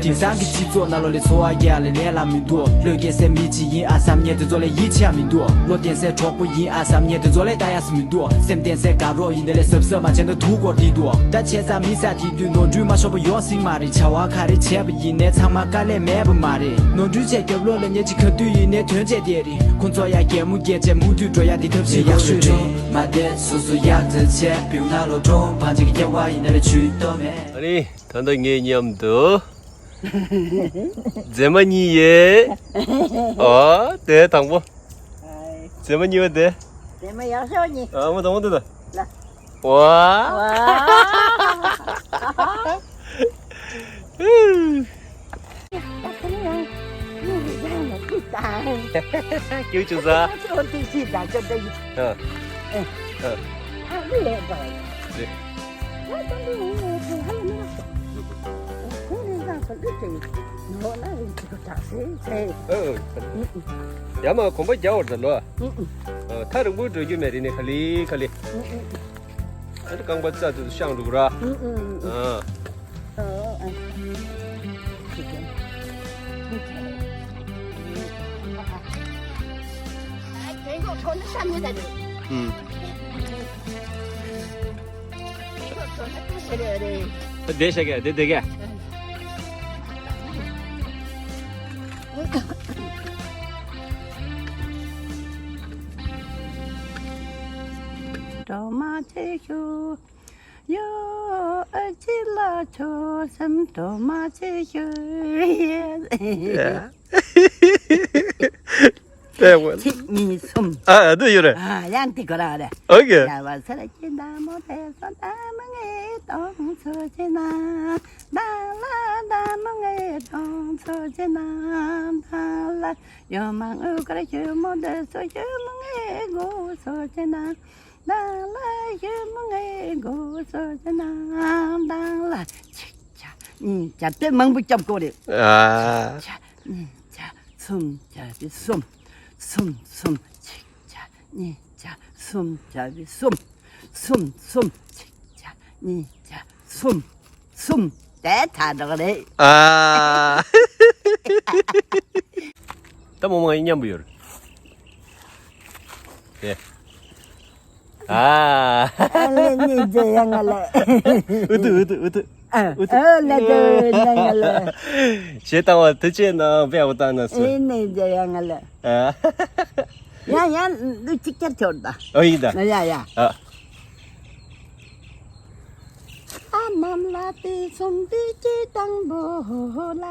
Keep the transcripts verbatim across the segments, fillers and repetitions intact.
དེང་སང་གི་སྤྱི་ཚོགས་ནང་ལོགས་ལ་འཚོ་བ་རྒྱག་ལས་ལས་ལ་མི་འདུག་བློས་འགེལ་སའི་མི་གཅིག་ཡིན་ཨ་བསམ་མཁན་དེ་ཚོ་ལ་ཡིད་ཆེས་མི་འདུག་བློ་བརྟན་སའི་གྲོགས་པོ་ཡིན་ཨ་བསམ་མཁན་དེ་ཚོ་ལ་ལྟ་ཡག་སུ་མི་འདུག་སེམས་བརྟན་སའི་དགའ་རོགས་ཡིན་དེ་ལས་གཟབ་གཟབ་མ་བྱས་ན་སྡུག་གོ་དེ་འདུག་ད་བྱས་ཙང་མི་ས་དེ་དུས་ནོར་འཁྲུལ་མ་ཤོར་བ་ཡོང་སྲིད་མ་རེད། བྱ་བ་ག་རེ་བྱས་པ་ཡིན་ནའི་ཚང་མ་དཀའ་ལས་མེད་པ་མ་རེད། ནོར་འཁྲུལ་བྱས་རྒྱབ་ལོགས་ལ་ཉེས་ཅིག་ག་དུས་ཡིན་ནའི་དོན་བྱས་བསྡད་རེད། ཁོང་ཚོ་ཡང་གད་མོ་བགད་བྱས་མུ་མཐུད་འགྲོ་ཡག་དེ་ཐབས་ཤེས་ཡག་ཤོས་རེད། མ་བསྡད་སོ་སོ་ཡག་ཙེ་བྱས་བེའུ་ནང་ལོགས་གྲོང་བང་ཅིག་གི་སྐྱེ་བ་ཡིན་ནའི་ལས་ཇུས་གཏོགས་མེད། ཨ་ནི། ད་ལྟ་ངའི་མཉམ་དུ། མཛེས་མ་གཉིས་ཡོད། ཨོ། དེ་དང་པོ། མཛེས་མ་གཉིས་པ་དེ། མཛེས་མ་ཡག་ཤོས་གཉིས། ཨ་མ་དང་པོ་དེ་ད། ལ། ཝ། ཝ། ཀྱུ་ཅུ་ཟ། ཨ། ཨ། ཡ་མ་གོམ་པ་རྒྱག་བར་ད་ལོ། ཨ། ཐག་རིང་པོ་འགྲོ་རྒྱུ་མེད་རེད་ནི་ཁ་ལི་ཁ་ལི། ཨ་ནི་རྐང་པ་རྩ་དེ་ཚོ་བཤང་འགྲོ་གི་ར། ཨ། བདེ་ཤག་གི་བདེ་བདེ་གི། གྲོགས་མ་ཆེ་ཤོས། ཡོ། ཨ་ཅི་ལ་ཆོ་སེམས་གྲོགས་མ་ཆེ་ཤོས། ཡ། ཨེ་ཝེ། གཅིག་གཉིས་གསུམ། ཨ་ཨ་དུ་ཡོད་རེད། ཨ་ཡང་དེ་གོ་ར་རེད། ཨོ་ཀེ། ཡ་བ་སར་གྱི་ཟླ་མོ་དེ་སོ་ཟླ་མོ་ངའི་གདོང་ཚོ་ཆེ་ན། ཟླ་ལ་ཟླ་མོ་ངའི་གདོང་ཚོ་ཆེ་ན། ཟླ་ལ་ཡོ་མ་ངུ་གར་ཞུ་མོ་དེ་སོ་ཞུ་མོ་ངའི་མགོ་ཚོ་ཆེ་ན། ཟླ་ལ་ཞུ་མོ་ངའི་མགོ་ཚོ་ཆེ་ན། ཟླ་ལ་ཆིག་ཆ་གཉིས་ཆ་དེ་མང་པོ་སྐྱབས་དགོས་རེད། ཨ། ཆ་གཉིས་ཆ་གསུམ་ཆ་དེ་གསུམ། གསུམ་གསུམ་ཆིག་ཆ་གཉིས་ཆ་གསུམ་ཆ་དེ་གསུམ། གསུམ་གསུམ་ཆིག་ཆ་གཉིས་ཆ་གསུམ། གསུམ། དེ་ད་འགྲོ་རེད། ཨ། ད་མོ་མོ་ཡིན་མཉམ་པོ་ཡོད་རེད། ཨ། ཨ་ལེ་ནི་ཇེ་ཡང་ལ། ཨུ་ཏུ་ཨུ་ཏུ་ཨུ་ཏུ། ཨ། ཨུ་ཏུ། ཨ་ལེ་ཏུ་ནང་ལ། ཞེ་ལྟ་བ་དུ་ཅེ་ན་བེ་ཨུ་ཏ་ན་སུ། ཨེ་ནི་ཇེ་ཡང་ལ། ཨ། ཡ་ཡ་ལུ་ཅིག་ཀྱར་ཆོར་ད། ཨོ་ཡིན་ད། ཡ་ཡ། ཨ། ཨ་མམ་ལ་དེ་སོང་དེ་ཅི་དང་བོ་ལ།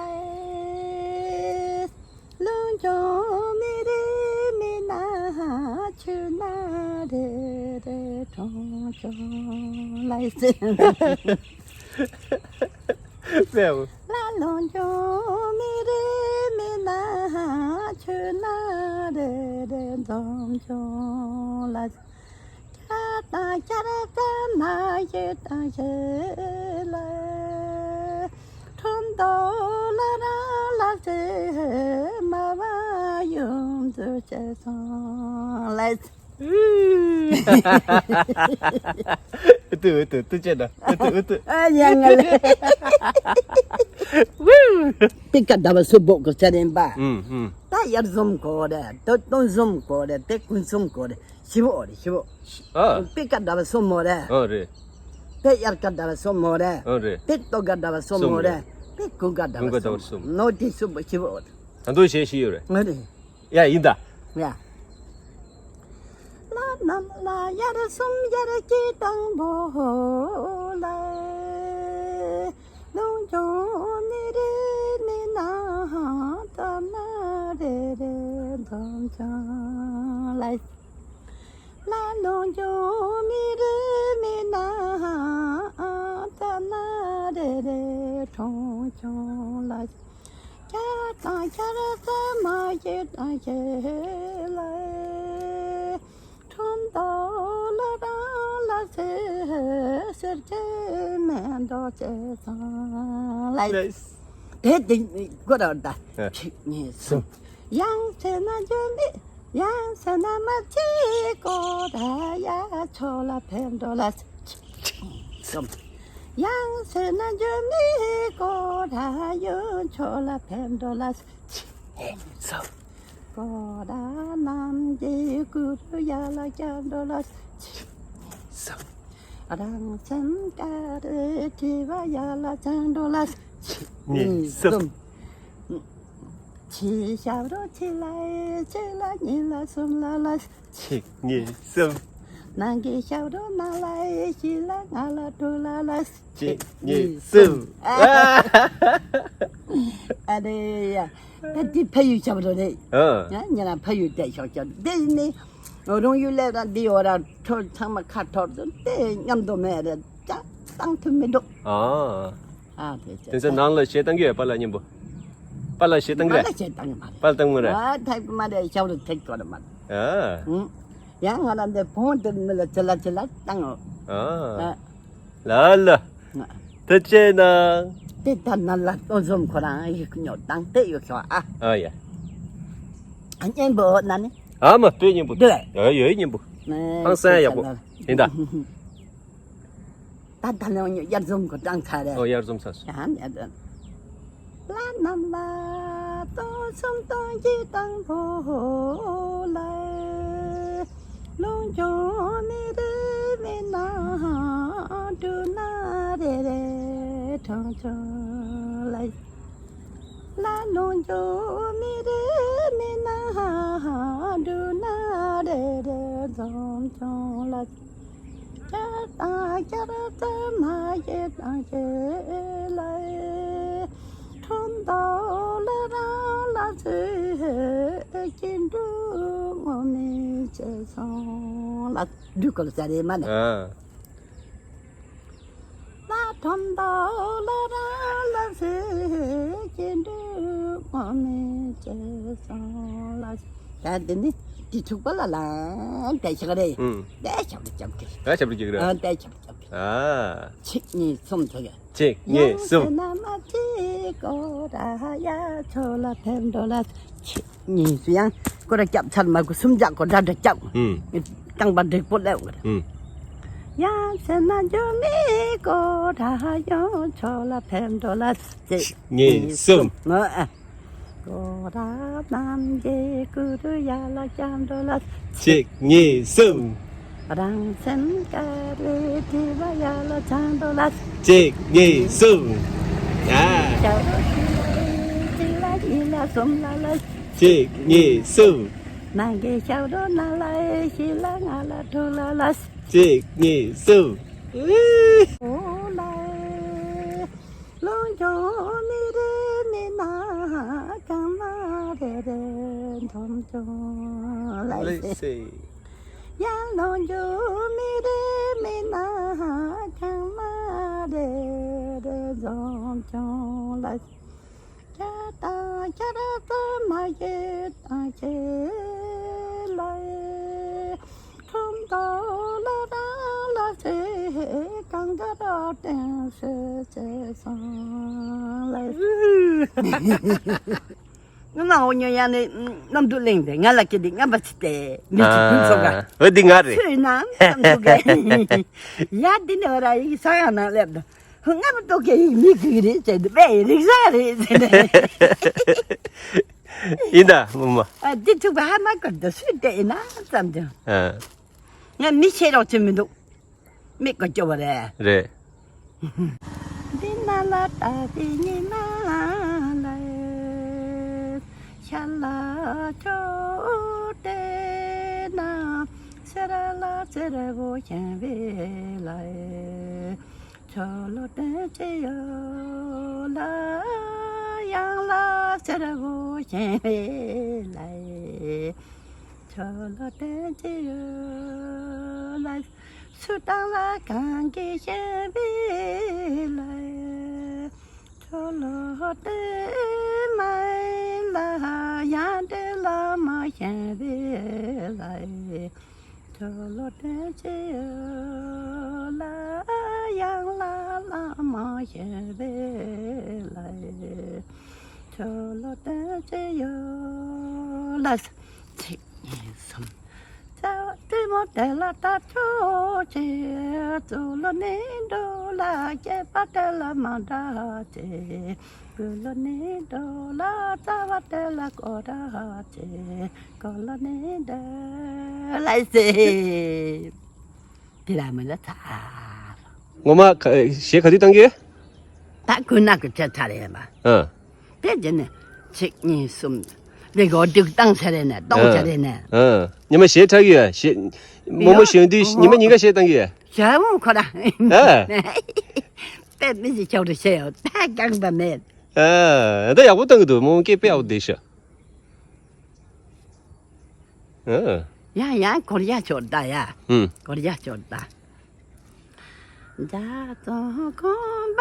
ལུང་ཅུང་མི་རེ་མི་ན་ཆུ་ན་རེ་རེ་གྲོང་ཆུང་ལ་ཟེར། ལ་ལུང་ཅུང་མི་རེ་མི་ན་ཆུ་ན་རེ་རེ་འཛོམས་ཆུང་ལ། ཁྱ་དང་ཁྱར་ཙམ་མ་ཤེས་དང་ཤེས་ལ། ཁྲོམ་ཐོག་ལ་རང་ལ་ཟེར་མ་བ་ཡུམ་ཚོ་བྱས་སོང་ལ། ཨུ་ཏུ་ཨུ་ཏུ་ཏུ་ཅེ་ན་ཨུ་ཏུ་ཨུ་ཏུ། ཨ་ཡ་ང་ལ། པི་ཀ་ཟླ་བ་སུ་བོག་གི་ཚེ་རིང་པ། ཨུམ་ཨུམ། ད་དབྱར་འཛོམས་གོ་རེད། ད་སྟོན་འཛོམས་གོ་རེད། དེ་དགུན་འཛོམས་གོ་རེད། བཞི་བོ་རེད་བཞི་བོ། ཨ། པི་ཀ་ཟླ་བ་སོ་མོ་རེད། ཨ་རེད། དེ་དབྱར་ཀ་ཟླ་བ་སོ་མོ་རེད། ཨ་རེད། དེ་སྟོད་ཀ་ཟླ་བ་སོ་མོ་རེད། དེ་དགུན་ཀ་ཟླ་བ་སོ་མོ། ནོ་དེ་སུ་བོ་བཞི་བོ་རེད། ད་དུང་གཞན་བཞི་ཡོད་རེད། ཨ་རེད། ཡ་ཡིན་ད། ཡ། ལ་ནམ་ལ་དབྱར་གསུམ་དབྱར་གྱི་དང་པོ་ལ། ལུང་ཅུང་མི་རེ་མི་ན་ཙམ་ན་རེ་རེ་འཛོམས་ཆུང་ལ། ལ་ལུང་ཅུང་མི་རེ་མི་ན་ཙམ་ན་རེ་རེ་གྲོང་ཆུང་ལ། ཁྱ་དང་ཁྱར་ཙམ་མ་ཤེས་དང་ཤེས་ལ། ཁྲོམ་ཐོག་ལ་རང་ལ་ཟེར་ཟེར་གྱི་མེ་འདོགས་བྱས་སོང་ལ། ལེས། དེ་དེ་གོ་ར་ད། ཨ། གཅིག་གཉིས་གསུམ། ཡང་ཟེར་ན་འཇོན་པའི་ཡང་ཟེར་ན་མ་ཚིག་གོ་ར་ཡ་ཆོག་ལ་ཕན་འགྲོ་ལ། གསུམ། ཡང་སེ་ན་འཇོ་མི་གོ་ར་ཡོན་ཆོ་ལ་ཕེབས་འགྲོ་ལ། གཅིག་གཉིས་གསུམ། གོ་ར་རྣམས་ཀྱི་གུ་རུ་ཡ་ལ་བཅར་འགྲོ་ལ། གཅིག་གཉིས་གསུམ། རང་སེམས་ཀ་རེ་དྲི་བ་ཡ་ལ་བཅར་འགྲོ་ལ། གཅིག་གཉིས་གསུམ། ཕྱི་ཞབས་རོ་ཕྱི་ལ་ཕྱི་ལ་གཉིས་ལ་གསུམ་ལ་ལ། གཅིག་གཉིས་གསུམ། ནང་གི་ཞབས་རོ་ནང་ལ་བཞི་ལ་ལྔ་ལ་དྲུག་ལ་ལ། གཅིག་གཉིས་གསུམ། ཨ་རེ་ཡ། ད་འདི་ཕ་ཡུལ་ཞབས་རོ་རེད། ཨ། ང་ཉེ་རང་ཕ་ཡུལ་བསྡད་ཤོག་ཤོག་འདི་ནི་རང་ཡུལ་ལས་ར་འདི་ཡོད་ར་འཕྲོ་ཚང་མ་ཁ་འཐོར་དུ་དེ་མཉམ་དུ་མེད་རེད། ཅང་བཏང་ཐུབ་མི་འདུག་ཨ། ཨ་དེ་དེ་ཚོ་ནང་ལ་གཞས་བཏང་གི་ཡོད། པཱ་ལགས་མཉམ་པོ། པཱ་ལགས་གཞས་བཏང་གི་རེད། ང་ལ་གཞས་བཏང་གི་མ་རེད། པཱ་ལགས་བཏང་གི་མ་རེད། ཨ་ཐེག་མ་རེད། ཞབས་རོ་ཐེག་གི་མ་རེད། ཨ། ཨུ། ཡང་ང་རང་འདི་བོང་དེ་མི་ལ་ཅི་ལ་ཅི་ལ་བཏང་ཨོ། ཨ། ཨ། ལ་ལ། ང་། དེ་བྱས་ན། དེ་ལྟར་ན་ལ་སྟོན་གསུམ་ཁོ་རང་ཡིག་ཉོ་བཏང་དེ་ཡོད་ཤོག་ཨ། ཨ་ཡ། ཨ་གཉེན་པོ་ན་ནི། ཨ་མ་དཔེ་གཉེན་པོ་འདུག་ཨ། ཡོད་གཉེན་པོ། ཧང་སང་ཡག་པོ་ཡིན་ད། ད་ད་ལོ་ཉོ་དབྱར་འཛོམས་ཁོ་བཏང་ཚར་རེད། ཨོ་དབྱར་འཛོམས་ཚར་སོང་། ཡང་ཡང་། ལ་ནམ་ལ་སྟོང་གསུམ་སྟོང་གི་དང་པོ་ལ། ལུང་ཆུང་མི་རེ་མི་ན་འབྲུ་ན་རེ་རེ་ཁྲོང་ཆུང་ལ། ལ་ལུང་ཆུང་མི་རེ་མི་ན་འབྲུ་ན་རེ་རེ་འཛོམས་ཆུང་ལ། བསྐྱར་དང་བསྐྱར་དུ་མ་བྱེད་དང་བྱེད་ལ། ཁྲོམ་ཐོག་ལ་རང་ལ་ཚུད་ཀྱི་འབྲུ་ངོ་མི་བྱེད་སོང་ལ། འབྲུ་སྐོར་ཟ་རེ་མ་ནས། ཨ། ལ་ཁྲོམ་ཐོག་ལ་རང་ལ་ཚུད་ཀྱི་འབྲུ་ངོ་མི་བྱེད་སོང་ལ། ད་འདི་ནི་དེ་ཐུག་པ་ལ་ལ་དེ་ཤག་རེད། ཨུམ། དེ་ཤག་རེད་ཅག་གི། ཨ་ཞབས་རེ་ཅིག་རེད། ཨ་དེ་ཤག་རེད་ཅག་གི། ཨ། གཅིག་གཉིས་གསུམ་ཚོ་གི། གཅིག་གཉིས་གསུམ། ཡང་སེ་ན་མ་ཅི་གོ་ར་ཡ་ཆོ་ལ་ཕེབས་འགྲོ་ལ། གཅིག་གཉིས་གསུམ། ཡང་སྐོར་ར་རྒྱབ་ཚར་མ་གོ་སུམ་རྒྱག་གོ་འདྲ་འདྲ་རྒྱབ། ཨུམ། རྐང་པ་འགྲིག་པོ་སླེབས་གོ་ར། ཨུམ། ཡང་སེ་ན་འཇོ་མི་གོ་ར་ཡོན་ཆོ་ལ་ཕེབས་འགྲོ་ལ། གཅིག་གཉིས་གསུམ། ཨ། གོ་ར་རྣམས་ཀྱི་གུ་རུ་ཡ་ལ་བཅར་འགྲོ་ལ། གཅིག་གཉིས་གསུམ། རང་སེམས་དཀར་བའི་དྲི་བ་ཡ་ལ་བཅར་འགྲོ་ལ། གཅིག་གཉིས་གསུམ། ཡ། ཞབས་རོ་གཅིག་ལ་གཉིས་ལ་གསུམ་ལ་ལ། གཅིག་གཉིས་གསུམ། ནང་གི་ཞབས་རོ་ནང་ལ་བཞི་ལ་ལྔ་ལ་དྲུག་ལ་ལ། གཅིག་གཉིས་གསུམ། ལུང་ཆུང་མི་རེ་མི་ན་གང་ན་རེ་རེ་འཛོམས་ཆུང་ལ། ལེ་སེ། ཡང་ལུང་ཆུང་མི་རེ་མི་ན་གང་ན་རེ་རེ་འཛོམས་ཆུང་ལ། བསྐྱར་དང་བསྐྱར་དུ་མ་བྱེད་དང་བྱེད་ལ། ཁྲོམ་ཐོག་ལ་རང་ལ་ཚེ་གང་ག་རོ་བསྟན་སྲིད་ཚེ་སོང་ལ། ང་མ་འོ་ཉོ་ཡ་ནི་གནམ་དུ་གླེང་སྟེ་ང་ལ་སྐྱེ་དེ་ངན་པ་ཚིག་སྟེ་མི་ཚིག་ཕུན་ཚོགས་ག་ཨ། འོ་འདི་ང་རེད། ཚོས་ན་གནམ་དུ་ག་ཡ་འདི་ནི་བ་ར་ཡིག་ས་ཡང་ན་སླེབས་དང་། ཧུ་ང་མ་ཏོ་ཀེ་ཡིག་མི་གི་རེད་ཟེར་དུ་པེ་རིག་ས་རེད་ཟེར་ནས། ཡིན་ད་མོ་མ། ཨ་འདི་ཐུག་པ་ཧ་མ་གར་དུ་སུས་བལྟས་ཡིན་ན་ཙམ་དུ། ཨ། ང་མི་ཤེས་རོགས་ཚུལ་མི་འདུག་མི་དགོས་སྐྱོ་བ་རེད། རེད། འདི་ན་ལ་ད་དེ་ཉིན་ན་ལ་ཤ་ལ་ཆོ་དེ་ན་སེ་ར་ལ་སེ་ར་བོ་ཤན་བེ་ལ། ཆོ་ལོ་དོན་ཅི་ཡོད་ལ་ཡང་ལ་སེར་བོ་ཤན་བེ་ལ། ཆོ་ལོ་དོན་ཅི་ཡོད་ལ་སུ་དང་ལ་གང་གི་ཤན་བེ་ལ། ཆོ་ལོ་དོན་མ་ལ་ཡང་དོན་ལ་མ་ཤན་བེ་ལ། ཆོ་ལོ་དོན་ཅི་ཡོད་ལ་ཡང་ལ་ལ་མ་ཤེས་པའི་ལ། ཆོ་ལོ་དོན་ཅི་ཡོད་ལ། གཅིག་གཉིས་གསུམ། རྩ་བ་ ལྟད་མོ་དེ་ལ་ལྟ་ཆོག་ཆེ། གཙུག་ལག་ནས་འགྲོ་ལ་སྐྱེས་པ་དེ་ལ་མ་འདྲ་ཆེ། སྐུ་ལག་ནས་འགྲོ་ལ་རྩ་བ་དེ་ལ་གོ་འདྲ་ཆེ། གོ་ལག་ནས་འགྲོ་ལ་ཟེར། དེ་ལ་མི་ལ་ཚ། ངོ་མ་གཞས་ག་དུས་བཏང་གི། ད་ཁོ་ན་གི་ཆ་ཚ་རེད་མ། ཨ། དེ་རྗེས་ནས་ཚིག་གཉིས་གསུམ། དེ་གོ་སྒྲིག་བཏང་ཚར་རེད་ནས་གཏོང་ཚར་རེད་ནས། ཨ། ཉི་མ་གཞས་འཁྲབ་ཡོད་ཡ། གཞས། རྨོ་མོ་གཞས་དུས་ཉི་མ་ཉིན་ག་གཞས་བཏང་གི་ཡ། ཞྭ་མོ་ཁོ་ར། ཨ། དཔེ་མི་ཞིག་ཆོག་རེ་བཤད་ཡོད་ད་རྐང་པ་མེད། ཨ། ད་ཡག་པོ་བཏང་གི་འདུག་རྨོ་མོ་སྐད་དཔེ་ཡག་པོ་བསྡད་ཤག་ཨ། ཡ་ཡ་གོ་ར་ཡ་ཆོག་ད་ཡ། ཨུམ། གོ་ར་ཡ་ཆོག་ད། རྒྱ་རྫོང་དགོན་པ་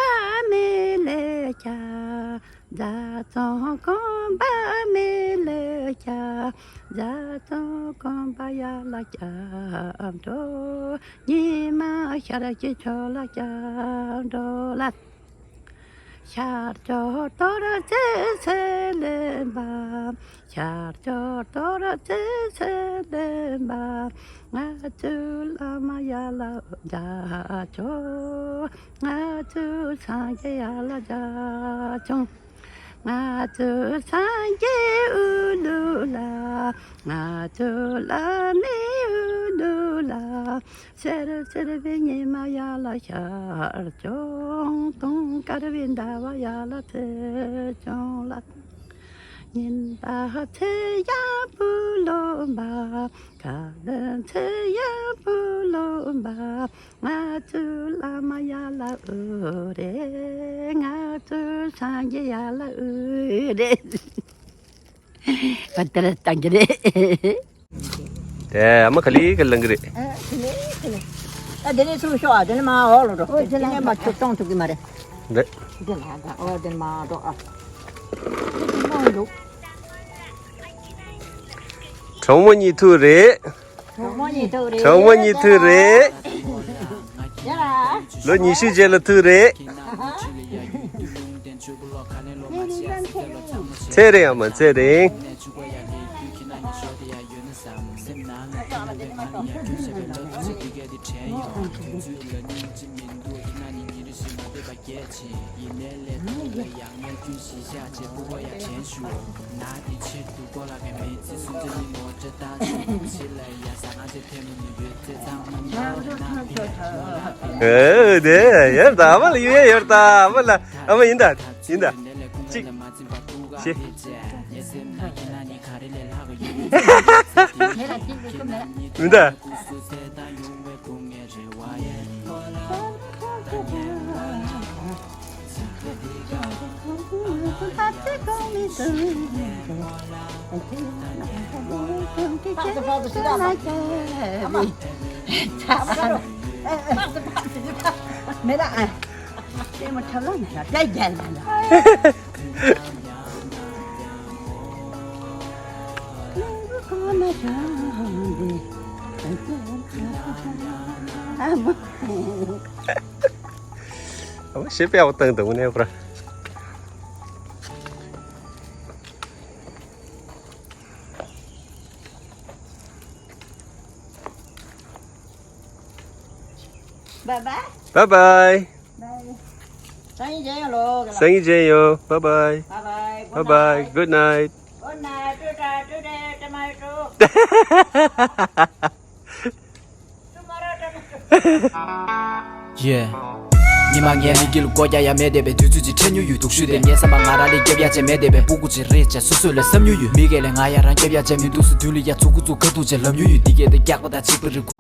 མི་ལས་ཀྱང་། རྒྱ་རྫོང་དགོན་པ་མི་ལས་ཀྱང་། རྒྱ་རྫོང་དགོན་པ་ཡར་ལ་བསྐྱལ་འགྲོ། ཉི་མ་ཤར་གྱི་ཕྱོགས་ལ་བསྐྱལ་འགྲོ་ལ། ཤར་ཕྱོགས་རྡོ་རྗེ་གསེར་ལེན་པ། ཤར་ཕྱོགས་རྡོ་རྗེ་གསེར་ལྡན་པ། ང་ཚོའི་བླ་མ་ཡར་ལ་རྒྱ་མཚོ། ང་ཚོའི་སངས་རྒྱས་ཡར་ལ་རྒྱ་མཚོ། ང་ཚོའི་སངས་རྒྱས་འོག་ལུགས་ལ། ང་ཚོའི་བླ་མའི་འོག་ལུགས་ལ། སེར་སེར་བའི་ཉི་མ་ཡར་ལ་ཤར་བྱུང་། དུང་དཀར་བའི་ཟླ་བ་ཡར་ལ་འཚེར་བྱུང་ལ། ཉིན་ཟླ་ཚེས་ཡར་འཕུར་ལོང་བ། ཁ་ལོ་ཚེས་ཡར་འཕུར་ལོང་བ། ང་ཚོའི་བླ་མ་ཡར་ལ་འོད་རེད། ང་ཚོའི་སངས་རྒྱས་ཡར་ལ་འོད་རེད། བ་དེ་ར་བཏང་གི་རེད། དེ་ཨ་མ་ག་ལེ་ག་ལེ་ལངས་གི་རེད། ཨ་དེ་ནས་ཚུར་ཤོག་ཨ་དེ་ནས་མར་འོག་ལ་འགྲོ། དེ་ནས་མར་ཆུ་གཏོང་ཐུབ་ཀྱི་མ་རེད། འདི། འདི་ལ་ཨ་འོ་དེ་ནས་མར་འགྲོ་ཨ། གྲོགས་མོ་གཉིས་ཐུག་རེད། གྲོགས་མོ་གཉིས་ཐུག་རེད། གྲོགས་མོ་གཉིས་ཐུག་རེད། ཡ། ལོ་ཉི་ཤུ་རྗེས་ལ་ཐུག་རེད། ཚེ་རིང་ཨ་མ་ཚེ་རིང་། ཨེ་དེ་ཡར་ད་ཨ་མ་ལ་ཡུལ་ཡར་ད་ཨ་མ་ལ་ཨ་མ་ཡིན་ད་ཡིན་ད་གཅིག་ཤི་མི་ད། མེད་ལ་ཨ། ལྟད་མོ་ཁྲབ་ལ་མེད་ལ་བརྒྱ་བརྒྱ་ལ་ལ། ཨ་མ། ཨ་མ་ཞེ་པའི་ཨ་བ་བཏང་འདུག་ནས་པར། Bye bye. Bye bye. Bye. སང་ཉིན་མཇལ་ཡོང་ལོ། སང་ཉིན་མཇལ་ཡོང་། Bye bye. Bye bye. Bye bye. Good night. Good night. Good night. Good night. Tomorrow. Yeah. ཉི་མ་ངའི་མིག་གི་ལ་སྒོ་རྒྱག་ཡ་མེད་བསྡད་པའི་དུས་ཚོད་ཅིག་འཕྲད་མྱོང་ཡོད་འདུག་ཞུས་ཏེ་ངའི་བསམ་པ་ང་རང་ལས་རྒྱབ་ཡ་ཅན་མེད་བསྡད་པའི་སྤུ་གུ་ཅིག་རེད་ཅེས་སོ་སོ་ལ་བསམ་མྱོང་ཡོད། མི་སྒེར་ལས་ང་ཡ་རང་རྒྱབ་ཡ་ཅན་མི་འདུག་སུ་མདུན་ལ་ཡ་ཚུགས་ཀུ་ཚུགས་ཁ་ཐུག་ཅེས་ལབ་མྱོང་ཡོད། འདི་སྐད་དུ་རྒྱག་པ་དང་གཅིག་པ་རེད།